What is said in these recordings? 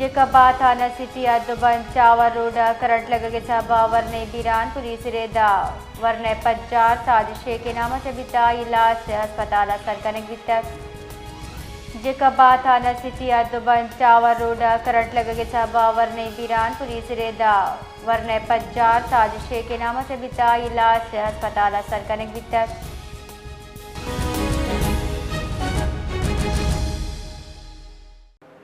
جیکب ءَ تھانہ سٹی حد ءُ بند ٹاور روڈ ءَ کرنٹ لگگ ءِ سبب ءَ ورنئے بیران، پولیس ءِ رد ءَ ورنئے پجار ساجد شیخ ءِ نام ءَ چہ بیتہ، آئی لاش ہسپتال ءَ سر کنگ بیتگ۔ جیکب ءَ تھانہ سٹی حد ءُ بند ٹاور روڈ ءَ کرنٹ لگگ ءِ سبب ءَ ورنئے بیران، پولیس ءِ رد ءَ ورنئے پجار ساجد شیخ ءِ نام ءَ چہ بیتہ، آئی لاش ہسپتال ءَ سر کنگ بیتگ۔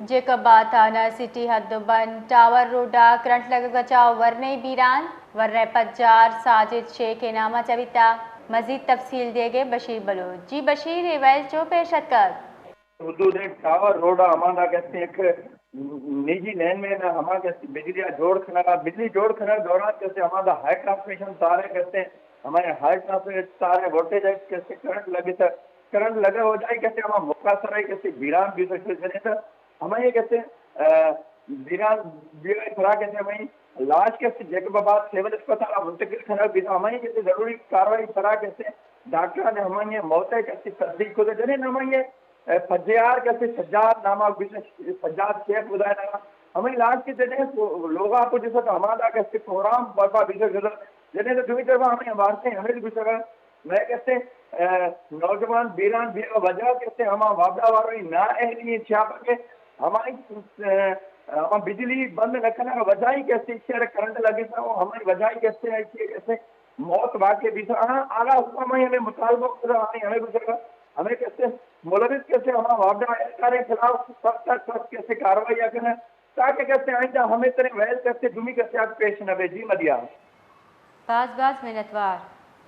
جیکب ءَ تھانہ سٹی حد ءُ بند ٹاور روڈ ءَ کرنٹ لگگ ءَ چہ ورنئے بیران، ورنئے پجار ساجد شیخ ءِ نام ءَ چہ بیتہ۔ مزید تفصیل دیگ ءَ بشیر بلوچ۔ جی بشیر، اے ویل چو پیش اتکگ؟ حدود ٹاور روڈ ءَ ہماندا کسے یک نجی لین مین ءَ ہما کسے بجلی ءَ جوڑ کنگ ءَ، بجلی جوڑ کنگ ءِ دوران کسے ہماندا ہائی ٹرانسمیشن تار ءَ کسے، ہمے ہائی ٹرانسمیشن تار ءِ وولٹیج ءَ کسے کرنٹ لگتہ، کرنٹ لگگ ءِ وجہ ءَ کسے ہما موقع سر ءَ کسے بیران بیتگ، جنے تہ ہمے کسے، آ، بیران بیگ ءِ سرا کسے ہمے لاش کسے جیکب آباد سول اسپتال ءَ منتقل کنگ بیتہ، ہمے کسے ضروری کاروائی سرا کسے ڈاکٹراں نے ہمے موت ءِ کسے تصدیق کتہ، جنے ہمے پجار کسے سجاد نام ءَ گوشت، سجاد شیخ بودائے نام۔ ہمے لاش کہ جنے لوگ ءَ پجسا تہ ہماندا کسے کوہرام برپا بیتگ شتہ۔ جنے تہ دومی طرفا ہمے عمارتیں ہمے گوشگ ءَ مئے کسے، آ، نوجوان بیران بیگ ءِ وجہ کسے ہما وابڈا والوئیں نااہلی ایں، چیاپا کہ ہمائی، آ، ہما بجلی بند نہ کنگ ءِ وجہ ءَ کسے شہر کرنٹ لگتہ ءُ ہمائی وجہ ءَ کسے آئی کہ کسے موت واقع بیتہ۔ آ، آغا حکم ءَ ہمے مطالبہ کتہ، ہمے، ہمے گوشگ ءَ ہمے کسے ملوث کسے ہما وابڈا اہلکاریں خلاف سخت ءَ سخت کسے کاروائی ءَ کنہ تاکہ کسے آئندہ ہمے تریں ویل کسے دومی کسے ءَ پیش نہ بے۔ جی مدیا۔ باز باز منتوار۔